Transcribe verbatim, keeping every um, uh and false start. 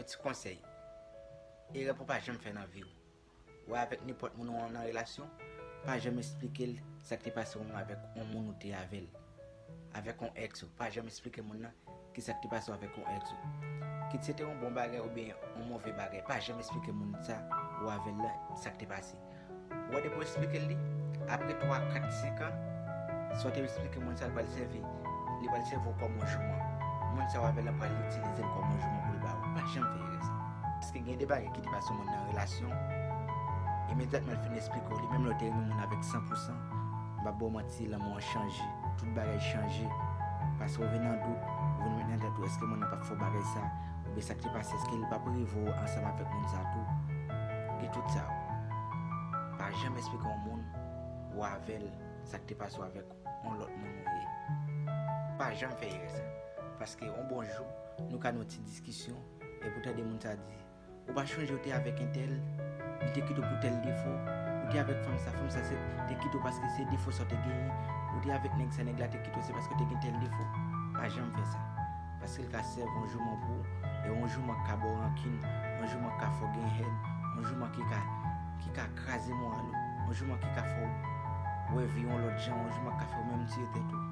Ti konsèy, erè pou pa janm fè nan vi w. Ou avèk nenpòt moun ou nan relasyon, pa janm esplike l sa k te pase w menm avèk yon moun ou te avè l, avèk yon ex ou. Pa janm esplike moun nan ki sa k te pase w avèk yon ex ou. Kit se te yon bon bagay oubyen yon move bagay, pa janm esplike moun sa ou avè l la sa k te pase. Ou wè depi w esplike l li, apre twa, kat, senk an, sa w te esplike moun sa, l pral sèvi, li pral sèvi w kòm yon jouman. Moun sa w avè l la pral itilize l kòm yon jouman pou l ba ou. Pa janm fè erè sa. Paske gen de bagay ki te pase yon moun nan relasyon, imedyatman l fin esplike w li, menm lè w te renmen moun avèk san pou san, m p ap ba w manti, lanmou an chanje, tout bagay chanje. Paske w vin nan dout, ou vin met nan tèt ou, èske moun nan p ap fè w bagay sa, oubyen sa k te pase, èske li p ap rive w ansanm avèk moun sa tou? Gen tout sa yo. Pa janm esplike yon moun ou avè l sa k te pase w avèk yon lòt moun ou ye. Pa janm fè erè sa. Paske yon bon jou, nou ka nan yon ti diskisyon, epi w tande moun sa di, ou pa chonje ou te avèk entèl, li te kite w pou tèl defo, ou te avèk fanm sa, fanm sa se, te kite w paske se defo sa w te genyen, ou te avèk nèg sa, nèg la te kite w, se paske w te gen tèl defo. Pa janm fè sa. Paske l ka sèvi yon jouman pou ou, e yon jouman k ka ba w rankin, yon jouman k ka fè w gen hèn, yon jouman ki ka, ki ka kraze moral ou, yon jouman ki ka fè w wè vi yon lòt jan, yon jouman k ka fè w menm tiye tèt ou.